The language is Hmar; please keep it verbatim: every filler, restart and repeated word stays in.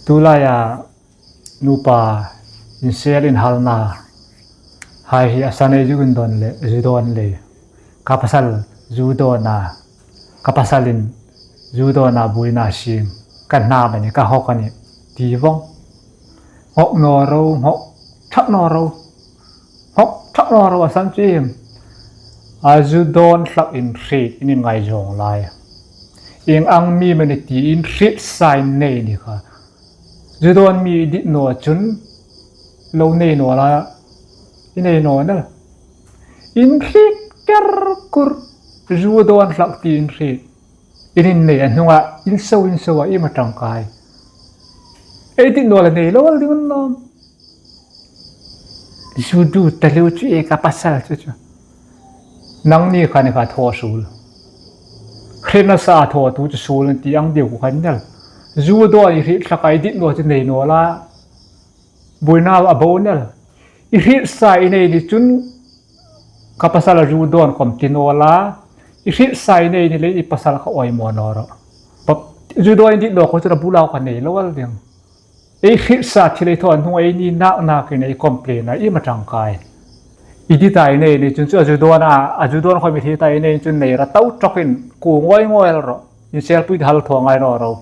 Tulaia nupa insel inhalna hai hi a san ei zu dawn le, zu dawn le. Ka pasal zu dawn a, ka pasalin zu dawn a buoina siem ka hna mani ka hawk a nih ti vong. Nghawk naw ro, nghawk thak naw ro. Nghawk thak naw ro a san chu iem. A zu dawn hlak in hriet in ngaizawng lai. Ieng ang mi mani ti in hriet sa in nei ni kha. Zu dawn mi i dit naw chun lo nei naw la, i nei naw nal. In hriet ker kur, zu dawn hlak ti in hriet. In in nei a hnunga in so in so a iem a tangkai. Ei dit naw la nei lo al ding an nawm. Zu du ta lo chu e ka pasal chu chu. Nangni khan kha thaw suol. Hrietna sa thaw tu chu suol an ti ang deu ku khan nal. Zu dawn i hriet hlak a i dit naw chu nei naw la. Buoina a bo nal. I hriet sa i nei ni chun ka pasal a zu dawn khom ti naw la. I hriet sa i nei ni le i pasal kha awi maw naw ro. Pa, zu dawn i dit naw kha chu ra bulau kha nei lo al ding. Ei hriet sa thil ei thaw hnung ei ni nak nak in ei complain a iem a tangkai. I dit a i nei ni chun chu a zu dawn a, a zu dawn khom i hriet a i nei chun nei ra tau tawk in ku ngoi ngoi el ro. Inselpui hal thaw ngai naw ro.